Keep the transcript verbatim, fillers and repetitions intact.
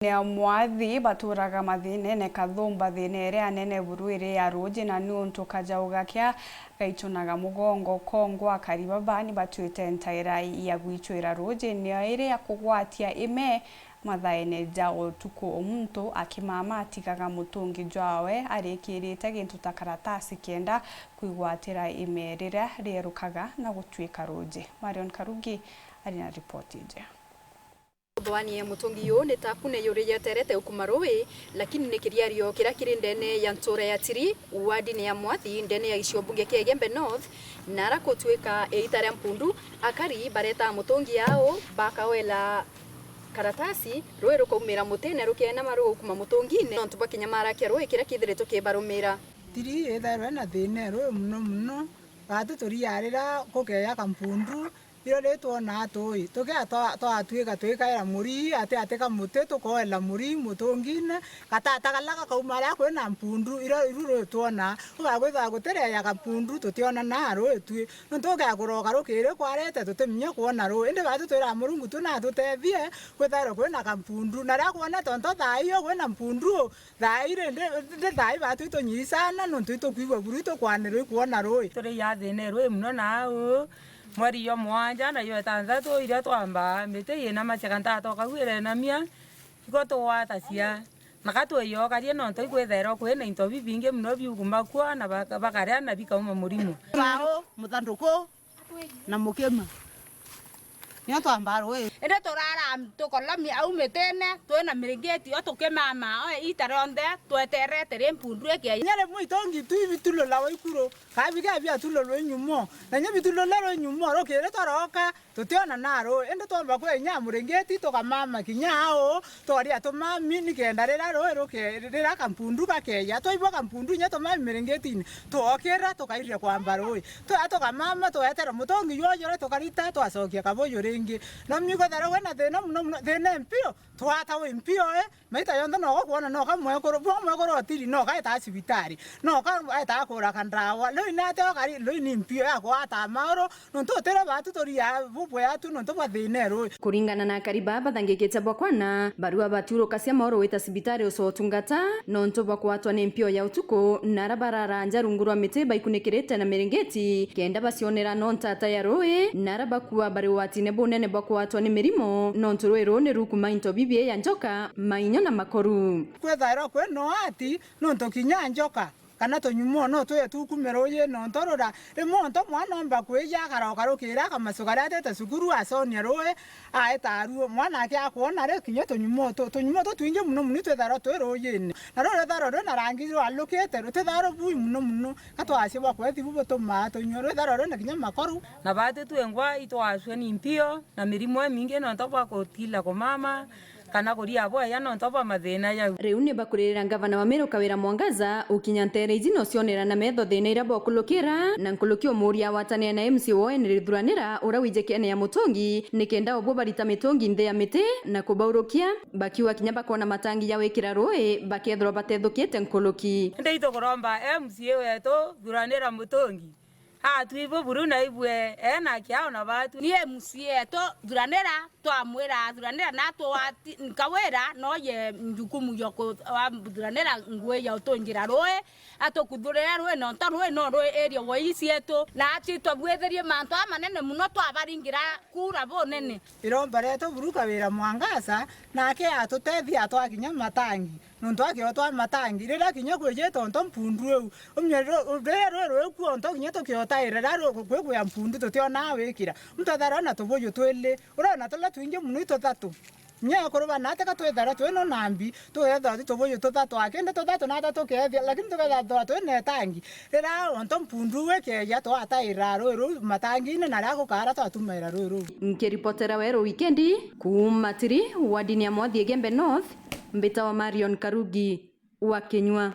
Ne mwathi baturaga mathinene kathumba thina iria nene buru iri ya ruuji, na niuntu kajau gakia gaichunaga mugongo. Kongwa akari baba ni batwite ntaira ya gwichwira ruuji, niyo iri ya kugwatia ime mathaene ja utuku. Muntu akimama atigaga mutungi jwawe arikirite gintu ta karatasi kenda kwigwatira ime riria rierukaga na gutwika ruuji. Marion Karugi ari na ripoti iji. Thwani ya mutungi yu ni ta kune yuri yeterete ukuma ruui, lakini ni kiriario kiria kiri ndene ya ntura ya Tiri, wardini ya Mwathi, ndene ya gicigo bunge kia Igembe North, na ara gutwika iita ria mpundu, akari bareta mutungi ao, bakawela karatasi, ruui rukaumira mutine rukienama rugukuma mutungine, nontu bwa kinyamara kia ruui kiria kithiritwe kibarumira. Tiri ithairwe na thina ruui muno muno, batu turiarira kukeya kampundu, Iro ri twonaa tuui, tukea twa-, twatwika twikaira muri ati, ati ka muti, tukoela muri mutungine, gatata kala gakauma aria kwina mpundu, iro iru ri twonaa. Ugakwithirwa gutireya kampundu, tutionanaa ruui tui. Nontu ukea kuroka rukiri kwarete, tutiminya kwona ruui. Indi batu twiraa Murungu tu natutethie, kwithairwe kwina kampundu. Na riria kwonete onto thaa iyo kwina mpundu, Thaa iri ndi, ndi thaa ibatu itunyisana, nontu itukwigua buru, itukwanirwa ikwona ruui. Turi ya thina irui muno nau, mweri jwa mwanja na jwa itanthatu, iria twamba miti yina maceka ntatoka kau irenamia, iko tugwatacia. Na ka twiokarie nontu ikwithairwa kwina into bibingi muno biukumakua na baka-, bakaria na bikauma murimo. Bao, muthanduku, na mukima. Nio twambaa ruui. Indi turara tukolomia au mitine, twina miringiti yo tukimama, o iita rionthe tweterete ri mpundu ikia. Kinya rimwe itongi tu ibitulula wa ikuru, kabiga biatululwa inyumo. Na nyo bitulule rwi nyumo, rukiri twaroka, tutiona na ruui. Indi twomba kwinya muringiti, tukamama kinya au, Twaria tumami nikenda riria ruui ruke-, riria kampundu gakeeja, twaigua kampundu inya tumami miringitine, twokira tukairire kwamba ruui. Twea tukamama, tweetera mutungi juu juria tukarita, twacokia kabuyu ringi. No miugo thara wina thina muno muno, thina mpio, twata wi mpio, eh? Maita jonthe noka kwona, noka mwekuru, bwa mwekuru otiri, noka eta cibitari, noka eta kuraga ndawa. Riu inate okari, riu ni mpio ya kwata mauru, Nontu utire batu turia bubwea tu nontu bwa thina ruui. Kuringana na akari baa bathangikite bwa kwana, barua baturuka cia maoro wita cibitari uco utungata, nontu bwa kwatwa ni mpio ya utuku, na ara barara nja rungu rwa miti baikunikirite na miringiti, kenda bacionera no ntata ya ruui, na ara bakua bari ugwatine bunene bwa kwatwa ni mirimo, nontu ruui ruu ni rukuma into bibii ya njoka, mainyo na makoru. Kwithairwa kwi no ati, nontu kinya njoka, kana tunyumo no tuje tukume ruuji nontu rura. Rimwe onto mwana omba kwija akaroka rukiri akamacu karia atete cukuru aconia ruui, aeta aruo. Mwana ake akwona ri kinya tunyumo tu, tunyumo tutwingi muno muno twithairwa twi ruujine. Na ruu rwithairwa rwina rangi rwalukite, rutithairwa rubui muno muno. Ka twacia bwa kwethi bu butumaa tunyue, rwithairwa rwina kinya makoru. Na batu twengwa itwacua ni mpio na mirimo imingi nontu bwa kutila kumama, kana kuria bwaya nontu bwa mathina jau. Riu ni bakuririra ngavana wa Meru Kawira Mwangaza ukinya nteere iji no cionera na metho thina iria bokulukira, na nkuruki umuria awatanire na M C A woe ni Rithuranira uria wijikene ya mutungi, nikenda obuo barita mitungi nthi ya miti na kubaurukia, bakiuga kinya bakona matangi ja wikira ruui bakethirwa batethukite nkuruki. Indi itukuromba M C A wetu Thuranira Mutungi atwibwe buru na ibwe ena kiao na batu. Ni M C A etu Thuranira, twamwira Thuranira na atwati-, Kawira noye njukumu ya ku-, wa Thuranira ngui ya utunjira ruui, atukuthurire ruui nontu ruui no ruui area wa ii cietu, na atwitwa bwithirie mantu amanene muno twabaringira kura bunene. Iromba rietu buru Kawira Mwangaza, nake atutethia atwakinya matangi. Nontu akiotwa matangi, riria kinya kwijite onto mpundu iu, umye ru-, riria rwi rwikua onto kinya tukiotaira riria ru-, kwikwia mpundu tutionaa wikira. Muntu ethara na tubuyu twili, urona turia twingi muno ituthatu. Kinya ekuru bana ati ka twithara twino nambi, tugetha tu tubuyu tuthatu, akindi tuthatu nata tukethia, lakini tugetha twina itangi. Riria onto mpundu iu ikeeja, twataira rwi ruu matangine, na riria gukaara twatumaira rwi ruu. Nkiripotera Weru Wikendi, kuuma Tiri, wardini ya Mwathi Igembe North, mbitawa Marion Karugi wa Kinyua.